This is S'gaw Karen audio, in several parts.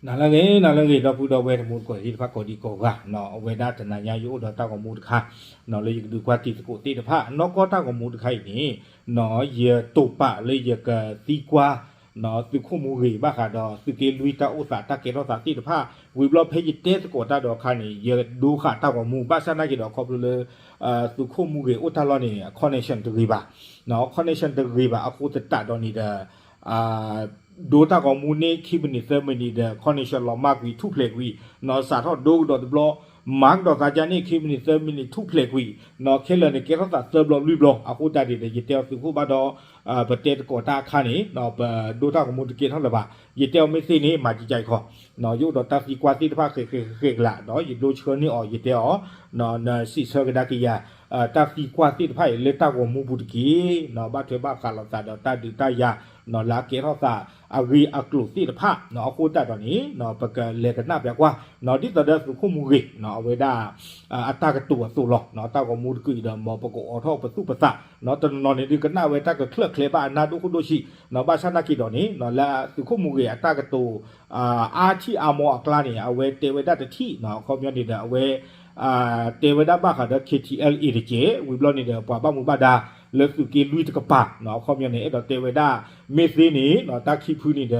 နၤလၢအဂ့ၤ နၤလၢအဂ့ၤ ဒီပုၢ်ဒီဝဲၢ်တံၤသကိးသ့ၣ်တဖၣ်ကိးဒံကိးဂၤ, အဝဲဒၣ်တနၤညါယအိၣ်ဒီးတၢ်ဂီၤမူတခါ လၢယကဒုးကွၢ်တံၤသကိးသ့ၣ်တဖၣ် နီၢ်ကီၢ်တၢ်ဂီၤမူတခါအံၤန့ၣ် ယတိာ်ပာ်လၢယကသံကွၢ် သုးခိၣ်မူဂ့ၤ ဘၣ်ဃးဒီးသုးက့လွံၢ်တၢ်အိၣ်သးတၢ်ကဲထီၣ်သးသ့ၣ်တဖၣ် ဝံၤဘျီဖဲယတဲသကိးတၢ်ဒီးအခါန့ၣ် ယဒိဃာ်တၢ်ဂီၤမူ ဘၣ်ဆၣ်နာ်က့ၤဒီးခီဖျိလၢ သုးခိၣ်မူဂ့ၤအိၣ်တၢ်လီၢ်န့ၣ် connection တဂ့ၤဘၣ်, connection တဂ့ၤဘၣ်အဃိသတးဒီးန့ၣ်ဒီး ဒိတၢ်ဂီၤမူန့ၣ်ခံမံးနံးသၢမံးနံးဒီး connection လီၤမၢ်ကွံာ်ထူၣ်ဖျဲးကွံာ်, စးထီၣ်ဒိကဒီးတဘျီ မၤကဒီးသးဒ်န့ၣ် ခံမံးနံးသၢမံးနံးထူၣ်ဖျဲးကွံာ်, ခဲလၢာ်န့ၣ်ကဲထီၣ်သးသၢဘျီလွံၢ်ဘျီ အဃိသတးန့ၣ်ဒီး ယတဲအီၤသုးခိၣ်ဘၣ်ဒီး ပတဲသကိးတၢ်အခါန့ၣ် ပဒိတၢ်ဂီၤမူတကဲထီၣ်လၢၤဘၣ်, ယတဲအီၤမ့ၢ်သ့န့ၣ် မၤကကဲအံၤခီ, ယအိၣ်ဒီးတၢ်သံကွၢ်သ့ၣ်တဖၣ်ဃဲးဃဲးဃဲးကလာ် ဒီးယဒိဆှၢန့ၢ်အီၤ ယတဲအီၤ နစံးဆၢကဒါက့ၤယၤ တၢ်သံကွၢ်သ့ၣ်တဖၣ်အံၤလၢတၢ်ဂီၤမူပူၤတက့ၢ်, ဘၣ်ထွဲဘၣ်ဃးလိာ်သးဒီးတၢ်ဒုးတၢ်ယၤ လၢအကဲထီၣ်သးအဂ့ၢ်အကျိၤသ့ၣ်တဖၣ် အဃိသတးဒီးန့ၣ် ပကလဲၤကနၣ်ပျးကွၢ် ဒ်သိးဒီးသုးခိၣ်မူဂ့ၤ အဝဲဒၣ် အတၢ်ကတိၤအသိးလီၤ. တၢ်ဂီၤမူတကုာ်အံၤဒီး မ်ပကအိးထီၣ်ပသူၣ်ပသး တနီၤနီၤန့ၣ်ဒုးကနၣ်ဝဲ တၢ်ကချၢၣ်ချဲဘၣ်အနၢ်ဒိၣ်ခိၣ်ဒိၣ်ဆံး, ဘၣ်ဆၣ်နာ်က့ၤဒီးန့ၣ် လၢသုးခိၣ်မူဂ့ၤအတၢ်ကတိၤ အါထံၣ်အါမီအကျါန့ၣ် အဝဲတဲဝဲဒၣ်တထံၣ် အခီပညီန့ၣ်ဒီး အဝဲ တဲဝဲဒၣ်ဘၣ်ဃးဒီး K T L A တက့ၢ်, ဝံၤဘျီန့ၣ်ဒီး ပှၤဘၣ်မူဘၣ်ဒါလၢသုးက့လွံၢ်တကပၤ အခီပညီန့ၣ် အဲၣ်ဒိးတဲဝဲဒၣ် မ့ၢ်သ့န့ၣ် တၢ်ခံဖုန့ၣ်ဒီး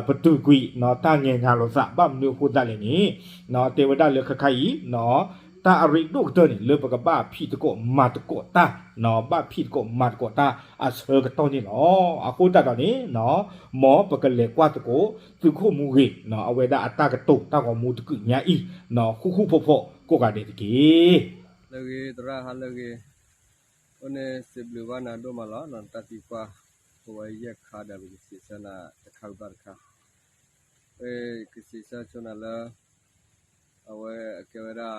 ပတုာ်ကွံာ် တၢ်ငဲၤငၤလိာ်သး ဘၣ်မနုၤအဃိသတးလဲၣ်န့ၣ် တဲဝဲဒၣ်လၢခဲခါအံၤ တၢ်အရ့ဒိၣ်ကတၢၢ်န့ၣ် လၢပကဘၣ်ဖံးသကိးမၤသကိးတၢ်, ဘၣ်ဖံးသကိးမၤသကိးတၢ်အဆၢကတီၢ်န့ၣ်လီၤ. အဃိသတးဒီးန့ၣ် မ်ပကလဲၤကွၢ်သကိး သုးခိၣ်မူဂ့ၤ အဝဲဒၣ်အတၢ်ကတိၤတၢ်ဂီၤမူတကုာ်ညါအံၤ ဃူဃူဖိးဖိးကိးဂၤဒဲးတက့ၢ်. လၢဂ့ၤ သရၣ် ဟါလၢဂ့ၤ, အဃိန့ၣ် စံးဘျုးဘၣ်နၤဒိၣ်မးလီၤ. တၢ်သံကွၢ် ပဝဲယဲၢ်ခါဒီး ပကစံးဆၢနၤတခါဘၣ်တခါ, ကစံးဆၢဆိနၤလၢ အဝဲအကဲဝဲဒၣ်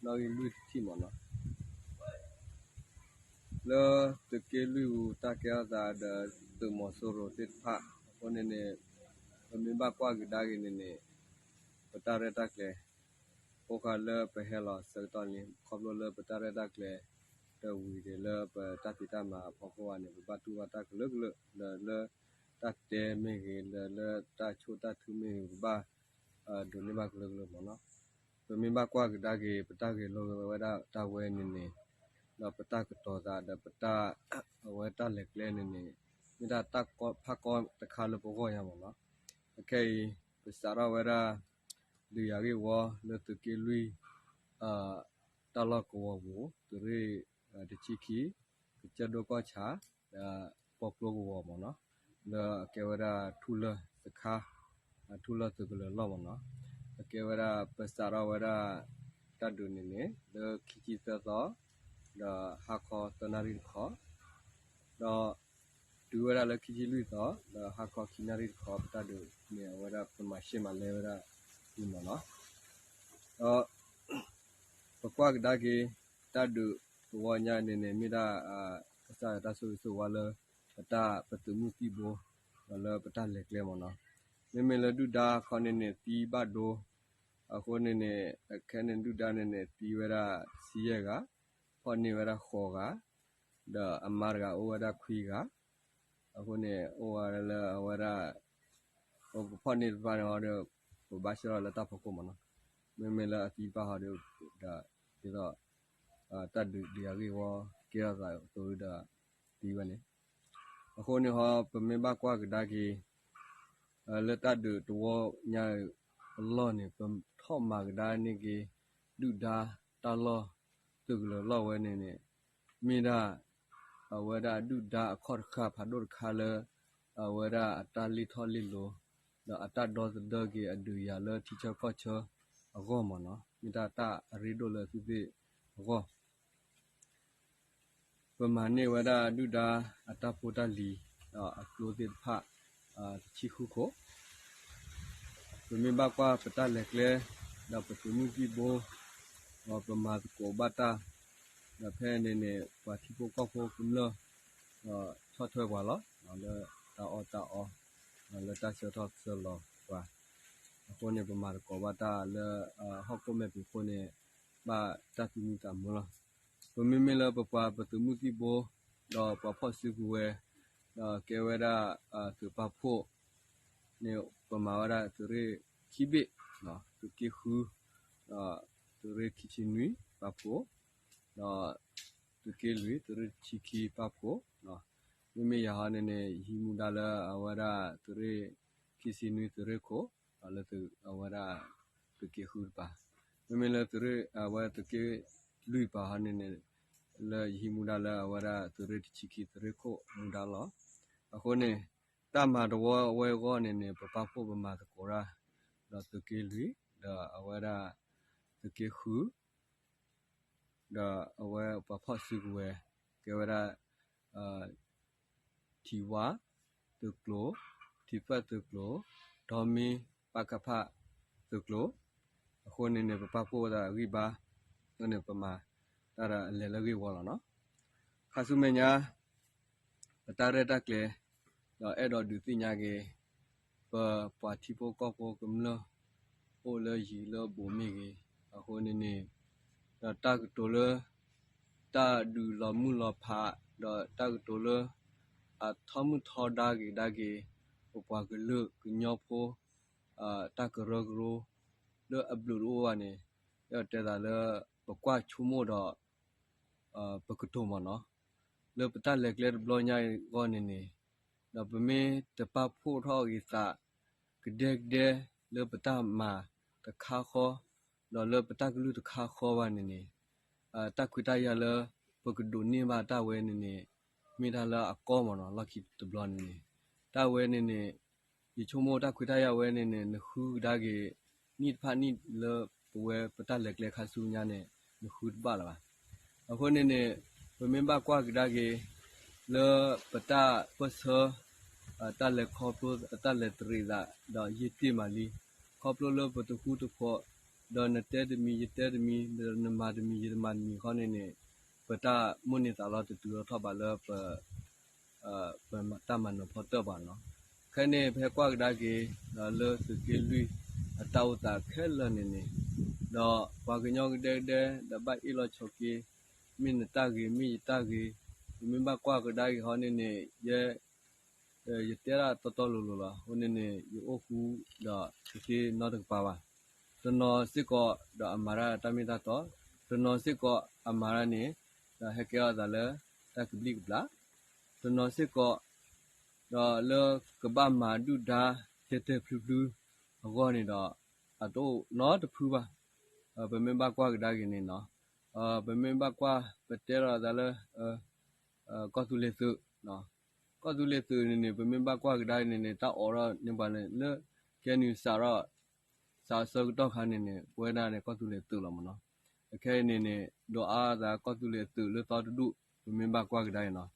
နီၣ်ဂံၢ်လွံၢ်တထံၣ်မ့ၢ်နီၤ လၢသုးက့လွံၢ်ပူၤ တၢ်ကဲထီၣ်သးဒီး သုးမီၤစိရိၤသ့ၣ်တဖၣ်အဃိန့ၣ်န့ၣ် ပမ့ၢ်ဘၣ်ကွၢ်ကဒါက့ၤန့ၣ်န့ၣ် ပတၢ်ရဲၣ်တၢ်ကျဲၤ အိၣ်ဃာ်လၢပဟဲလီၤဆၢကတီၢ်န့ၣ် ခီဖျိလၢပတၢ်ရဲၣ်တၢ်ကျဲၤ တဝံၤဒံးလၢပတၢ်ဖံးတၢ်မၤအဖီခိၣ်ဘၣ်န့ၣ် ပဘၣ်တူၢ်ဘၣ်တၢ်ကလုာ်ကလုာ် ဒီးလၢတၢ်တဲမ့ၢ်ဂ့ၤ ဒီးလၢတၢ်ဆိၣ်တၢ်ထုမ့ၢ်ဂ့ၤ ပဘၣ် ဒိးန့ၢ်ဘၣ်ကလုာ်ကလုာ်မ့ၢ်နီၤ. ပမ့ၢ်ဘၣ်ကွၢ်ကဒါက့ၤ ပတၢ်ဂဲၤလိာ်ဝဲဒၣ်တၢ်ဝဲန့ၣ်န့ၣ် ဒီးပတၢ်ကတိၤသးဒီးပတၢ် အဝဲတၢ်လဲၤကျဲန့ၣ်န့ၣ် မ့ၢ်ဒၣ်တၢ်ဖးကီတခါလၢပဂီၢ်ညါမ့ၢ်နီၤ. အခဲအံၤ ပစးထီၣ်ဝဲဒၣ် ဒုးယၤဂ့ၢ်ဝီလၢသုးက့လွံၢ် တၢ်လီၢ်ကဝီၤပူၤ သုးရ့ၣ်တဆံခံ ကစၢၢ်ဒိၣ်ကီၢ်ဆၣ် ဒီးပီၣ်ကျိကဝီၤမ့ၢ်နီၤ လၢအကဲဝဲဒၣ်ထူလၢၢ်စခါ ထူလၢၢ်သုးကလၢၤလီၢ်မ့ၢ်နီၤ အကဲဝဲဒၣ်ပစးထီၣ်ဝဲဒၣ် တၢ်ဒုးန့ၣ်န့ၣ် လၢခံဆံသၢသီ ဒီးဟါခီသၢနၣ်ရံၣ်တခီ ဒီး တုၤဝဲဒၣ်လၢခံဆံလွံၢ်သီ ဒီးဟါခီခံနၣ်ရံၣ်တခီ ပတၢ်ဒုးန့ၣ် အဝဲဒၣ်ပမၤရှဲမၤလဲဝဲဒၣ်အံၤမ့ၢ်နီၤ ဒီး ပကွၢ်ကဒါက့ၤ တၢ်ဒုးသဝီညါန့ၣ်န့ၣ် မ့ၢ်ဒၣ် ကစၢ်ယွၤတၢ်ဆိၣ်ဂ့ၤဆိၣ်ဝါလၢ ပတၢ်ပသုးမုၢ်သံၣ်ဘိ ဒီးလၢပတၢ်လဲၤကျဲမ့ၢ်နီၤ မ့မ့ၢ်လၢဒုၣ်ဒါခီန့ၣ်န့ၣ် သံဘၣ်ဒိ အဃိန့ၣ်န့ၣ် အခဲန့ၣ်ဒုၣ်ဒါန့ၣ်န့ၣ် သံဝဲဒၣ်တဆံယဲၢ်ဂၤ ဖီၣ်န့ၢ်ဝဲဒၣ်ဃိးဂၤ ဒီးအမါတဂၤအိၣ်ဝဲဒၣ်ခွံဂၤ အဃိန့ၣ် အိၣ်ဝဲလၢအဝဲဒၣ် ပဖီၣ်န့ၢ်တဖၣ်န့ၣ်ဟီဒီး ပဘၣ်ဆှၢထီၣ်လၢတၢ်ဖီခိၣ်မ့ၢ်နီၤ မ့မ့ၢ်လၢအသံတဖၣ်ဟီဒီး ဒ်သိး တၢ်ဒုးဒုးယၤဂ့ၢ်ဝီ ကဲထီၣ်သးအသိးဒီး သံဝဲန့ၣ် အဃိန့ၣ်ဟီ ပမ့ၢ်ဘၣ်ကွၢ်ကဒါက့ၤ လၢတၢ်ဒုးသဝီညါအလီၢ်န့ၣ် ပထီၣ်မၤကဒါန့ၢ်က့ၤ ဒုၣ်ဒါတၢ်လီၢ် သုးကလၢၤလီၢ်ဝဲန့ၣ်န့ၣ် မ့ၢ်ဒၣ် အဝဲဒၣ်ဒုၣ်ဒါအခီၣ်တဃၣ်ဖးဒိၣ်တခါလၢ အဝဲဒၣ်အတၢ်လ့ၢ်ထီၣ်လ့ၢ်လီၤ ဒီးအတၢ်ဒီသဒၢက့ၤအဒုးယၤလၢထံဆၢကီၢ်ဆၢအဂီၢ်မ့ၢ်နီၤ မ့ၢ်တၢ်တၢ်အရ့ဒိၣ်လၢသုးသ့ၣ်အဂီၢ် ပမၤန့ၢ်ဝဲဒၣ်ဒုၣ်ဒါအတၢ်ဖိတၢ်လံၤ ဒီးအကျိသ့ၣ်တဖၣ် တဆံဃုခိၣ် ပမ့ၢ်ဘၣ်ကွၢ်ပတၢ်လဲၤကျဲ ဒီးပသုးမုၢ်သံၣ်ဘိ ဒီးပမၤသကိးဘၣ်တၢ် ဒီးဖဲန့ၣ်န့ၣ် ပှၤထံဖိကီၢ်ဖိကမျၢၢ် ဒီးဆီၣ်ထွဲပှၤလီၤ လၢတၢ်အီၣ်တၢ်အီ ဒီးလၢတၢ်ဆှၢထီၣ်ဆှၢလီၤပှၤ အဃိန့ၣ် ပမၤသကိးဘၣ်တၢ်လၢ ဟီၣ်ခိၣ်မဲာ်ပူၤအဃိန့ၣ် ဘၣ်တၢ်သူၣ်မံသးမုာ်လီၤ. ပမ့မ့ၢ်လၢပပှၤပသုးမုၢ်သံၣ်ဘိ ဒီးပှၤဖီၣ်စုကဝဲၤ ဒီးကဲဝဲဒၣ် သုးပာ်ဖှိၣ်န့ၣ် ပမၤဝဲဒၣ်သုးရ့ၣ်ခံဘ့ၣ်, သုးက့ဃု, ဒီးသုးရ့ၣ်ခံဆံနွံပာ်ဖှိၣ်, ဒီးသုးက့လွံၢ် သုးရ့ၣ်တဆံခံပာ်ဖှိၣ်, မ့မ့ၢ်ယၤဟီန့ၣ်န့ၣ် ယဟံးမူဒါလၢအဝဲဒၣ်သုးရ့ၣ်ခံဆံနွံသုးရ့ၣ်ခိၣ်, ဒီးလၢအဝဲဒၣ်သုးက့ဃုတပၤ, မ့မ့ၢ်လၢသုးရ့ၣ်အဝဲသုးက့လွံၢ်ပၤဟီန့ၣ်န့ၣ် လၢယဟံးမူဒါလၢအဝဲဒၣ်သုးရ့ၣ်တဆံခံသုးရ့ၣ်ခိၣ်မူဒါလီၤ. အဃိန့ၣ် တၢ်မၤတဝီအဝဲအဂီၢ်န့ၣ်န့ၣ် ပပာ်ဖှိၣ်ပမၤသကိးတၢ်, ဒီးသုးက့လွံၢ်, ဒီးအဝဲဒၣ်သုးက့ဃု, ဒီးအဝဲပှၤဖီၣ်စုကဝဲၤ ကဲဝဲဒၣ် ထံဝါသုးကျိၤ, ထံဖၢၣ်သုးကျိၤ, ဒီမံပကဖသုးကျိၤ, အဃိန့ၣ်န့ၣ် ပပာ်ဖှိၣ်သးဂံၢ်ဘါ, န့ၣ်ပမၤတၢ်ဒီးအလဲၤလၢဂ့ၢ်ဝီလီၤနီၤ. ခါဆူမဲာ်ညါ ပတၢ်ရဲၣ်တၢ်ကျဲၤ ဒီးအဲၣ်ဒိးဒုးသ့ၣ်ညါက့ၤ ပပှၤထံဖိကီၢ်ဖိကမျၢၢ် အိၣ်လၢယံၤလၢဘူးမ့ၢ်ဂ့ၤ, အဃိန့ၣ်န့ၣ် ဒီးတၢ်ကတိၤလၢ တၢ်ဒုးလီၤမုၢ်လီၤဖး, ဒီးတၢ်ကတိၤလၢ အထီမုၢ်ထီဒါက့ၤဒါက့ၤ ပပှၤကလုာ်ကညီဖိ တၢ်ကရၢကရိ လၢအဘျုးတအိၣ်ဘၣ်န့ၣ် အဲၣ်ဒိးတဲသးလၢ ပကွၢ်ဆိကမိၣ်ဒီး ပကတိၤမ့ၢ်နီၤ, လၢပတၢ်လဲၤကျဲတဘျီညါအံၤအဂီၢ်န့ၣ်န့ၣ်, ဒီးပမ့ၢ်တပာ်ဖှိၣ်ထီၣ်ဂ့ၤသး ကဒဲကဒဲ လၢပတၢ်မၤတခါဃီ, ဒီးလၢပတၢ်ကလုၢ်တခါဃီဘၣ်န့ၣ်န့ၣ်, တၢ်ခွဲးတၢ်ယာ်လၢ ပကဒိးန့ၢ်ဘၣ်တၢ်ဝဲန့ၣ်န့ၣ် မ့ၢ်တၢ်လၢအကီမ့ၢ်နီၤ လီၢ်ခံတဘျီန့ၣ်န့ၣ်, တၢ်ဝဲန့ၣ်န့ၣ် ယဆိကမိၣ်တၢ်ခွဲးတၢ်ယာ်ဝဲန့ၣ်န့ၣ် နဃုကဒါက့ၤ နံၣ်တဖၣ်နံၣ်လၢပဝဲပတၢ်လဲၤကျဲခါဆူညါန့ၣ် နဃုတဘၣ်လၢၤဘၣ်. အဃိန့ၣ်န့ၣ် ပမ့ၢ်ဘၣ်ကွၢ်ကဒါက့ၤ လၢပတၢ်ပၢၢ်ဆၢ တၢ်လဲၤခီဖျိ တၢ်လဲၤတရံးသး ဒီးယ့တ့ၢ်မးလံ, ခီဖျိလၢပတဃူတဖိး, ဒီးနတဲတမံၤ ယတဲတမံၤ, ဒီးနမၤတမံၤ ယတမၤတမံၤခီန့ၣ်န့ၣ်, ပတၢ်မိၣ်န့ၢ်သးလီတတုၤထီၣ်ထီၣ်ဘးလၢပ ပတၢ်မၤနၢၤဖီတၢၣ်ဘၣ်နီၤ. ခဲန့ၣ် ပဟဲကွၢ်ကဒါက့ၤ ဒီးလၢသုးက့လွံၢ်အတၢ်အိၣ်သးခဲလၢာ်န့ၣ်န့ၣ်, ဒီးပှၤကညီကဒဲကဒဲ ဒီးဘၣ်အ့ၣ်လိာ်ဆိးက့, မ့ၢ်နတၢ်ဂ့ၤ မ့ၢ်ယတၢ်ဂ့ၤ, ပမ့ၢ်ဘၣ်ကွၢ်ကဒါက့ၤဟီန့ၣ်န့ၣ် ယဲ ယတဲဒၣ်တီတီလိၤလိၤလီၤ. အဃိန့ၣ်န့ၣ် ယအိၣ်ဃူဒီးသုးက့နီတကပၤဘၣ်. တနီၤစ့ၢ်ကီးဒီးအမၤတၢ်တၢ်မ့ၢ်တၢ်တီ, တနီၤစ့ၢ်ကီးအမၤတၢ်န့ၣ် ဒီးဟဲကဲထီၣ်သးလၢတၢ်ကဘျံးကဘျၣ်, တနီၤစ့ၢ်ကီး ဒီးလၢကဘၣ်မၤဒုၣ်ဒါတဲာ်တဲာ်ဖျုဖျုအဂီၢ်န့ၣ်ဒီး အတအိၣ်နီတဖုဘၣ်. ပမ့ၢ်ဘၣ်ကွၢ်ကဒါက့ၤန့ၣ်နီၤ, ပမ့ၢ်ဘၣ်ကွၢ် ပတဲလီၤသးလၢ ကီၢ်သူလ့ၤသုး, ကီၢ်သူလ့ၤသုးန့ၣ်န့ၣ် ပမ့ၢ်ဘၣ်ကွၢ်ကဒါက့ၤန့ၣ်န့ၣ် တၢ်အိးထီၣ်န့ၢ်ပှၤန့ၣ် လၢ ခဲနံၣ်စးထီၣ် စးအဆၢကတီၢ်ခါန့ၣ်န့ၣ် ပဝဲဒၣ်န့ၣ် ကီၢ်သူလ့ၤသုးလီၤမ့ၢ်နီၤ. အခဲအံၤန့ၣ်န့ၣ် ဒိးအါသးကီၢ်သူလ့ၤသုးလၢသီတဒူၣ် ပမ့ၢ်ဘၣ်ကွၢ်ကဒါအံၤနီၤ.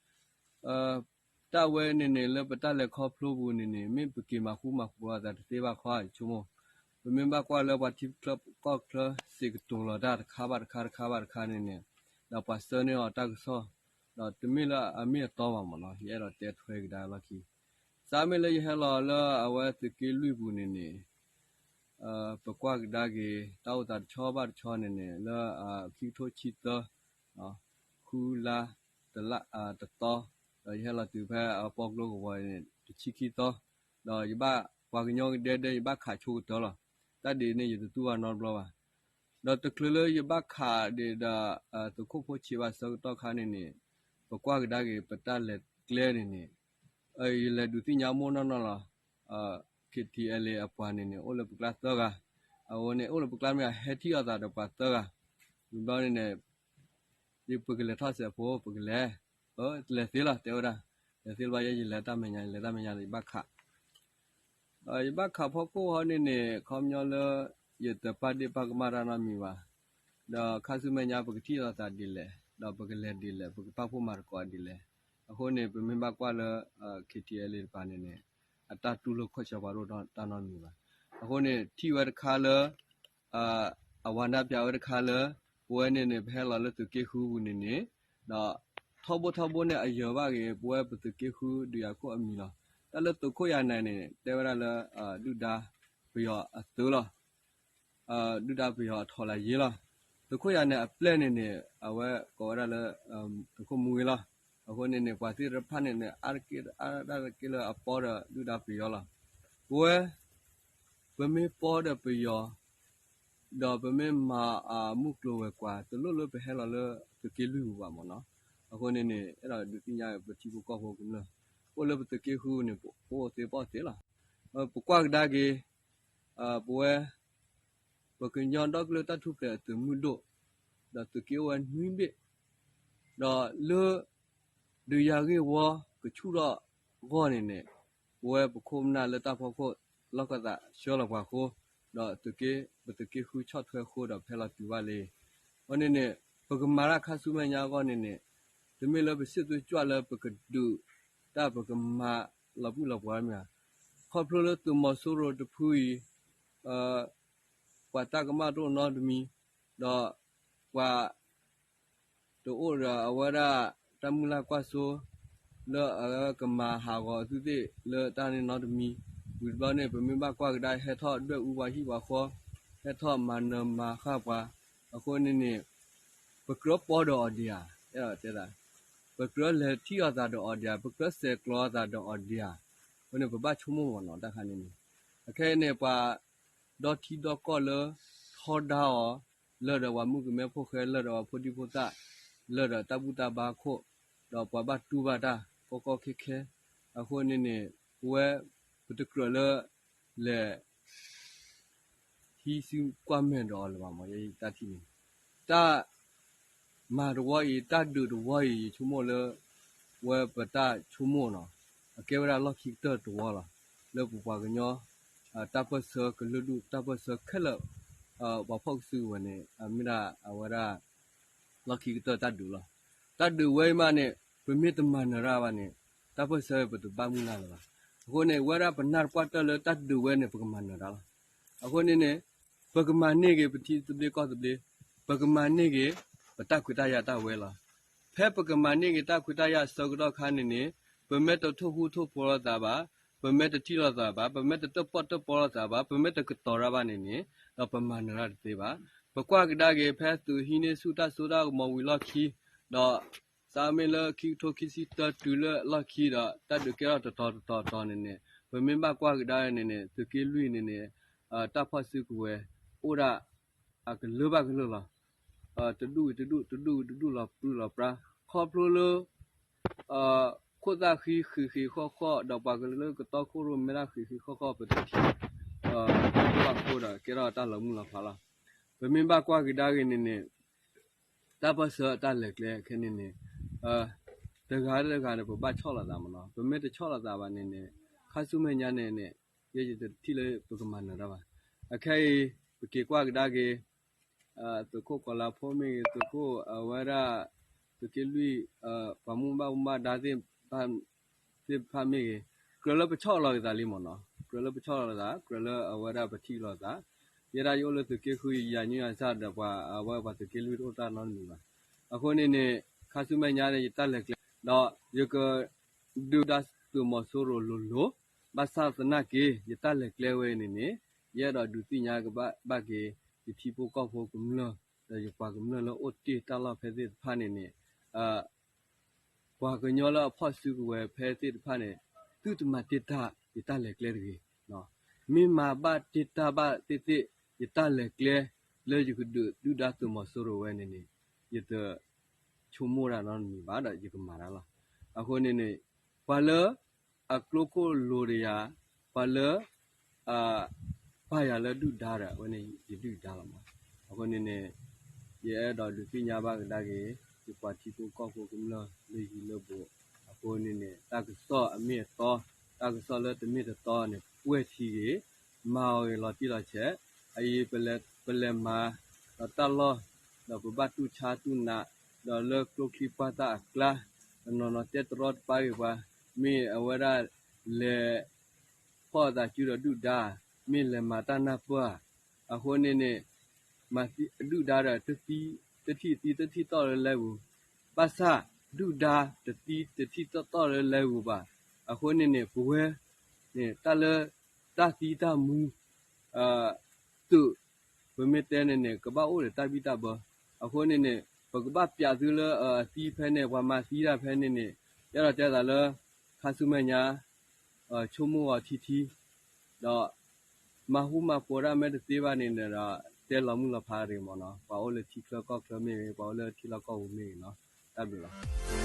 တၢ်ဝဲန့ၣ်န့ၣ် လၢပတၢ်လဲၤခီဖျိပူၤန့ၣ်န့ၣ် မ့ၢ်ပက့ၤမၤဃူမၤဖိးအသးတသ့ဘၣ်ခီ ယဆိကမိၣ်, ပမ့ၢ်ဘၣ်ကွၢ်လၢပှၤထံချၢကီၢ်ချၢစ့ၢ်ကတိၤလီၤတၢ်တခါဘၣ်တခါတခါဘၣ်တခါန့ၣ်န့ၣ်, ဒီးပှၤဆှၢန့ၢ်အီၤတၢ်ကစီၣ်, ဒီးတမ့ၢ်လၢအမ့ၢ်အတီဘၣ်မ့ၢ်နီၤ ယအဲၣ်ဒိးတဲထွဲကဒါလီၢ်ခံ စးမ့ၢ်လၢယဟဲလီၤလၢအဝဲသုးက့လွံၢ်ပူၤန့ၣ်န့ၣ်, ပကွၢ်ကဒါက့ၤ တၢ်အိၣ်သးတဆီဘၣ်တဆီန့ၣ်န့ၣ် လၢခံကထိဆံသၢ, ဃုလါ, တလါတသီ, ဒီးယဟဲလီၤတုၤဖဲအပီကျိကဝီၤန့ၣ် တဆံခံသီ, ဒီးယဘၣ်ပှၤကညီကဒဲဒဲ ယဘၣ်ခးဆိကတၢၢ်လီၤ. တၢ်ဒ်န့ၣ် ယတတူၢ်ဘၣ်နီတဘျီဘၣ်. ဒီးတချုးလၢယဘၣ်ခးဒံးဒီး သုးခိၣ်ဖိဆံးဘၣ်ဆၢကတီၢ်ခါန့ၣ်န့ၣ်, ပကွၢ်ကဒါက့ၤ ပတၢ်လဲၤကျဲန့ၣ်န့ၣ်, ယလဲၤဒုးသ့ၣ်ညါမိၢ်နီၢ်နီၢ်လီၤ. KTLA အပှၤန့ၣ်န့ၣ် အိၣ်လၢပကျါသၢဂၤ, အဝဲန့ၣ် အိၣ်လၢပကျါမ့ၢ်ဂ့ၤ ဟဲထံၣ်အီၤသးဒီးပှၤသၢဂၤ, ဝံၤဘျီန့ၣ်န့ၣ် ပကလဲၤထီၣ်စဲးဖိ ပကလဲၤ, တလဲၤသ့လီၤ တဲဝဲဒၣ်, လဲၤသ့လီၤဘၣ် ယဲယလဲၤတၢ်မဲာ်ညါ ယလဲၤတၢ်မဲာ်ညါဒီးယဘၣ်ခး ယဘၣ်ခးဖီခိၣ်ဟီန့ၣ်န့ၣ် ခီပညီလၢ ယတပာ်ဒ့ၣ်ပာ်ကမၣ်တၢ်နီတမံၤဘၣ်. ဒီးခါဆူမဲာ်ညါ ပကထံၣ်လိာ်သးဒ်လဲၣ်, ဒီးပကလဲၤဒ်လဲၣ်, ပကပာ်ဖှိၣ်မၤသကိးဒ်လဲၣ်. အဃိန့ၣ် ပမ့ၢ်ဘၣ်ကွၢ်လၢ KTLA တပၤန့ၣ်န့ၣ် အတၢ်တူၢ်လိာ်ခီၣ်ဆၢပှၤဒိၣ်တၢ်နီတမံၤဘၣ်. အဃိန့ၣ် ထံၣ်ဝဲတခါလၢ အဝၤနၢ်ပၠးဝဲတခါလၢ ပဝဲန့ၣ်န့ၣ် ပဟဲလီၤလၢသုးက့ဃုပူၤန့ၣ်န့ၣ်, ဒီးထီဘိထီဘိန့ၣ် အယၢၤဘၣ်က့ၤ ပဝဲပသုးက့ဃုဒုးယၤခိၣ်အမံၤလီၤ. တၢ်လၢသုးခိၣ်ယၤနဲၤန့ၣ် တဲဝဲဒၣ်လၢ ဒုၣ်ဒါပယီၤအသုးလီၤ. ဒုၣ်ဒါပယီၤအထီၣ်လၢယ့လီၤ. သုးခိၣ်ယၤနဲၤအပျဲၢ်န့ၣ်န့ၣ် အဝဲကိးဝဲဒၣ်လၢ သုးခိၣ်မူဂ့ၤလီၤ. အဃိန့ၣ်န့ၣ် ပှၤသ့ၣ်တဖၣ်န့ၣ်န့ၣ် အါတက့ၢ်အါတက့ၢ်လၢအပီဒီးဒုၣ်ဒါပယီၤလီၤ. ပဝဲ ပမ့ၢ်ပီဒီးပယီၤ ဒီးပမ့ၢ်မၤအမုၢ်ကျိၤဝဲၤကွာ် တလိၣ်လၢပဟဲလီၤလၢသုးက့လွံၢ်ပူၤဘၣ်မ့ၢ်နီၤ. အဃိန့ၣ်န့ၣ် အဲၣ်ဒိးဒုးသ့ၣ်ညါပထံဖိကီၢ်ဖိကမျၢၢ် အိၣ်လၢပသုးက့ဃုန့ၣ် ပအိၣ်သ့ပီၣ်သ့လီၤ. ပကွၢ်ကဒါက့ၤ ပဝဲ ပကညီဒီကလုာ်တၢ်ထူၣ်ဖျဲးအသုးမုၢ်ဒိၣ် ဒီးသုးက့အိၣ်ဝဲနွံဘ့ၣ် ဒီးလၢ ဒုးယၤဂ့ၢ်ဝီကဆူၣ်ထီၣ်အဂီၢ်န့ၣ်န့ၣ် ပဝဲပခိၣ်ပနၢ်လၢတၢ်ဖီခိၣ် လီၢ်ကသးဆှၢလီၤပှၤအဃိ ဒီးသုးက့ ပသုးက့ဃုဆီၣ်ထွဲအဃိဒီးဖဲလီၤတုၤဘၣ်လံ. အဃိန့ၣ်န့ၣ် ပကမၤတၢ်ခါဆူမဲာ်ညါအဂီၢ်န့ၣ်န့ၣ် တမ့ၢ်လၢပစံးသွ့ကၠွၣ်လၢပကဒုးတၢ်ပကမၤလီၤပုၢ်လီၤပှၤမ့ၢ်ဧါ. ခီဖျိလၢသုးမီၤစိရိၤတဖုအံၤ ပှၤတၢ်ကမၣ်တအိၣ်နီတမံၤ, ဒီးပှၤ တအိၣ်ဒီးအဝဲဒၣ်တၢ်မုၢ်လၢ်ကွၢ်စိ လၢအကမၤဟးဂီၤအသုးသ့ၣ်လၢတၢ်န့ၣ်နီတမံၤ, ဝံၤတဘျီန့ၣ် ပမ့ၢ်ဘၣ်ကွၢ်ကဒါဟဲထီၣ်ဒွဲၣ်အူပှၤဟံၣ်ပှၤဃီ, ဟဲထီၣ်မၤနၢၤမၤဃၣ်ပှၤ, အဃိန့ၣ်န့ၣ် ပကြၢးပီဒီးအီၤဒံးဧါ, အဲၣ်ဒိးတဲသး, ပကြၢးလဲၤထံၣ်အီၤသးဒီးအီၤဒံးဧါ, ပကြၢးစဲးကျိးအသးဒီးအီၤဒံးဧါ, အဃိန့ၣ် ပဘၣ်ဆိကမိၣ်မ့ၢ်နီၤ တၢ်ခါန့ၣ်န့ၣ်, အခဲအံၤန့ၣ် ပှၤ ဒီထံဒီကီၢ်လၢထီဒါအီၤ, လၢာ်ဒီးပှၤမုၣ်ကမဲဖိဃဲ, လၢာ်ဒီးပှၤဖိဒံဖိသၣ်, လၢာ်ဒီးတၢ်ဘူၣ်တၢ်ဘါခိၣ်, ဒီးပှၤဘၣ်တူၢ်ဘၣ်တၢ်ကီကီခဲခဲ, အဃိန့ၣ်န့ၣ် ပဝဲ ပတကြၢးလၢ လဲၤ ဟံးစုကွၢ်မဲာ်ဒီးအီၤလၢၤဘၣ်မ့ၢ် ယတၢ်ထံၣ်န့ၣ်, တၢ် မၤတဝီအံၤ တၢ်ဒုးတဝီအံၤ ယဆိကမိၣ်လၢ ဝဲပတၢ်ဆိကမိၣ်နီၤ, အကဲဝဲဒၣ်လီၢ်ခံကတၢၢ်တဝီလီၤ. လၢပပှၤကညီ တၢ်ပၢၢ်ဆၢကလုာ်ဒူၣ် တၢ်ပၢၢ်ဆၢခဲလၢာ် ပှၤဖီၣ်ကစုကဝဲၤန့ၣ် မ့ၢ်ဒၣ်အဝဲဒၣ် လီၢ်ခံကတၢၢ်တၢ်ဒုးလီၤ. တၢ်ဒုးဝဲအံၤမးန့ၣ် ပမ့ၢ်တမၤနၢၤတၢ်ဘၣ်န့ၣ် တၢ်ပၢၢ်ဆၢပတဘၣ်မုၢ်လၢ်လၢၤဘၣ်. အဃိန့ၣ် ဝဲဒၣ်ပနၢ်တပှၢ်တၢၢ်လၢတၢ်ဒုးဝဲန့ၣ် ပကမၤနၢၤတၢ်လီၤ. အဃိန့ၣ်န့ၣ် ပကမၤန့ၢ်က့ၤပထံသဘျ့ကီၢ်သဘျ့, ပကမၤန့ၢ်က့ၤ ပတၢ်ခွဲးတၢ်ယာ်တၢ်ဝဲလီၤ. ဖဲပကမၤန့ၢ်က့ၤတၢ်ခွဲးတၢ်ယာ်အဆၢကတီၢ်ခါန့ၣ်န့ၣ် ပမ့ၢ်တထိၣ်ဃူထိၣ်ဖိးလိာ်သးဘၣ်, ပမ့ၢ်တထံၣ်လိာ်သးဘၣ်, ပမ့ၢ်တတၢၣ်ပီၣ်တၢၣ်ပီလိာ်သးဘၣ်, ပမ့ၢ်တကတီၤတၢ်ဘၣ်န့ၣ်န့ၣ် ဒီးပမၤနၢၤတၢ်တသ့ဘၣ်. ပကွၢ်ကဒါက့ၤဖဲသုးဟံးန့ၢ်ဆူၣ်တၢ်စိတၢ်ကမီၤဝံၤလီၢ်ခံ, ဒီး စးမ့ၢ်လၢခံကထိခံဆံတၢတုၤလၢလီၢ်ခံဒီး တၢ်ဒုးကဲထီၣ်တတီၤတတီၤတီၤန့ၣ်န့ၣ် ပမ့ၢ်ဘၣ်ကွၢ်ကဒါန့ၣ်န့ၣ် သုးက့လွံၢ်န့ၣ်န့ၣ် တၢ်ဖီၣ်စုကဝဲၤ အိၣ်ဒၣ်အကလုာ်ဘၣ်ကလုာ်လီၤ. တဒူၣ်ဝံၤတဒူၣ်, တဒူၣ်ဝံၤတဒူၣ်လီၤပြံလီၤပြါ, ခီဖျိလၢ ခိၣ်သၣ်ဃံဃ့ဃ့ဃီဃီ ဒီးပှၤကလုာ်ကတီခိၣ်ရိၣ်မဲဒၣ်ဃ့ဃ့ဃီဃီ ပတထံၣ် ဘၣ်ဃိဒီးကဲထီၣ်တၢ်လီၤမုၢ်လီၤဖးလီၤ. ပမ့ၢ်ဘၣ်ကွၢ်ကဒါက့ၤန့ၣ်န့ၣ် တၢ်ပၢၢ်ဆၢအတၢ်လဲၤကျဲခဲန့ၣ်န့ၣ် တဂၤတဂၤန့ၣ် ပဘၣ်ဆီၣ်လီၤသးမ့ၢ်နီၤ. ပမ့ၢ်တဆီၣ်လီၤသးဘၣ်န့ၣ်န့ၣ် ခါဆူမဲာ်ညါန့ၣ်န့ၣ် ယဲယတထံၣ်လၢပကမၤနၢၤတၢ်ဘၣ်. အခဲအံၤ ပက့ၤကွၢ်ကဒါက့ၤ သုးခိၣ်ကီၤလါဖိမ့ၢ်ဂ့ၤ, သုးခိၣ်အဝဲဒၣ် သုးက့လွံၢ် ပှၤမူဘၣ်မူဘၣ်ဒါသ့ၣ် သ့ၣ်တဖၣ်မ့ၢ်ဂ့ၤ, ကြၢးလၢပဆီၣ်လီၤက့ၤသးလံမ့ၢ်နီၤ. ကြၢးလၢပဆီၣ်လီၤသး, ကြၢးလၢအဝဲဒၣ်ပထံၣ်လီၤသး. ယဲဒၣ်ယအိၣ်လၢသုးက့ဃု ယၤညွံယၤစၢ်ဒီးပှၤ အဝဲပှၤသုးက့လွံၢ်တအိၣ်တၢ်နီတမံၤဘၣ်. အဃိန့ၣ်န့ၣ် ခါဆူမဲာ်ညါန့ၣ် ယတၢ်လဲၤကျဲ ဒီးယက ဒုၣ်ဒါသုးမီၤစိရိၤလိၤလိၤ, ဘၣ်ဆၣ်သနာ်က့ ယတၢ်လဲၤကျဲဝဲအံၤန့ၣ်န့ၣ် ယအဲၣ်ဒိးဒုးသ့ၣ်ညါကဘၣ်က့ၤ ယထံဖိကီၢ်ဖိကမျၢၢ် ဒီးယပှၤကမျၢၢ်လၢအိၣ်တ့ၢ်တၢ်လီၢ်ဖဲသ့ၣ်တဖၣ်န့ၣ်န့ၣ် ပှၤကညီလၢအဖီၣ်စုကဝဲၤဖဲသ့ၣ်တဖၣ်န့ၣ် သုတမၤတ့ၢ်တၢ်ယတၢ်လဲၤကျဲတဂ့ၤ. မ့ၢ်မၤဘၣ်တ့ၢ်တၢ်ဘၣ်သ့ၣ်သ့ၣ် ယတၢ်လဲၤကျဲ လၢယကဒုးဒုၣ်ဒါသုးမီၤစိရိၤဝဲန့ၣ်န့ၣ် ယတ ဆိကမိၣ်တၢ်နီတမံၤဘၣ်ဒီးယကမၤတၢ်လီၤ. အဃိန့ၣ်န့ၣ် ပှၤလၢ အကျိခိၣ်လိၤတယၤ, ပှၤလၢ အ ပာ်ယၤလၢဒုၣ်ဒါဒီး အဝဲန့ၣ်ယဒုၣ်ဒါလီၤမး. အဃိန့ၣ်န့ၣ် ယအဲၣ်ဒိးဒုးသ့ၣ်ညါဘၣ်ကဒါက့ၤ ယပှၤထံဖိကီၢ်ဖိကမျၢၢ်လၢယံၤလၢဘူး, အဃိန့ၣ်န့ၣ် တၢ်ကစီၣ်အမ့ၢ်အတီ, တၢ်ကစီၣ်လၢတမ့ၢ်တတီန့ၣ် ပှဲၢ်ထံဂ့ၤ, မၤအီၤဂ့ၤလီၤတံၢ်လီၤဆဲး, အအံၤ ပလဲၤမၤ ဒီးတၢ်လီၢ် ဒီးပဘၣ်တူၢ်ဆါတူၢ်နး, ဒီးလၢကျိချံပှၢ်သၣ်အကျါ, တနီၤနီၤတဲတရီတပါဂ့ၤပှၤ, မ့ၢ်အဝဲဒၣ်လဲၤ ဖီၣ်အသးစုဒီးဒုၣ်ဒါ, မ့ၢ်လဲၤမၤတၢ်နၢ်ပၢၢ်ဧါ. အဃိန့ၣ်န့ၣ် မၤသံဒုၣ်ဒါဒီး တသံ တထံၣ်သံတထံၣ်သီၣ်လၢလဲပူၤ, ဘၣ်ဆၣ် ဒုၣ်ဒါတသံတထံၣ်သီၣ်သီၣ်လၢလဲပူၤဘၣ်. အဃိန့ၣ်န့ၣ် ပဝဲ န့ၣ် တၢ်လၢ တၢ်သံတၢ်မူ သုး ပမ့ၢ်တဲန့ၣ်န့ၣ် ကဘၣ်အိၣ်ဒီးတၢ်ဘံၣ်တၢ်ဘၢ. အဃိန့ၣ်န့ၣ် ပကဘၣ်ပျးသုလၢအသံဖဲန့ၣ် ပှၤမၤသံတၢ်ဖဲန့ၣ်န့ၣ် ယအဲၣ်ဒိးတဲသးလၢ ခါဆူမဲာ်ညါ ဆိကမိၣ်အီၤထံထံ ဒီး မၤဃူမၤဖိးဒၣ်မ့ၢ်တသ့ဘၣ်န့ၣ်ဒီး တဲလီၤမုၢ်လီၤဖးတဂ့ၤမ့ၢ်နီၤ, ပှၤအိၣ်လၢထံချၢကီၢ်ချၢမ့ၢ်ဂ့ၤ, ပှၤအိၣ်လၢထံလီၢ်ကီၢ်ပူၤမ့ၢ်ဂ့ၤနီၤ, တၢ်ဘျုးလီၤ.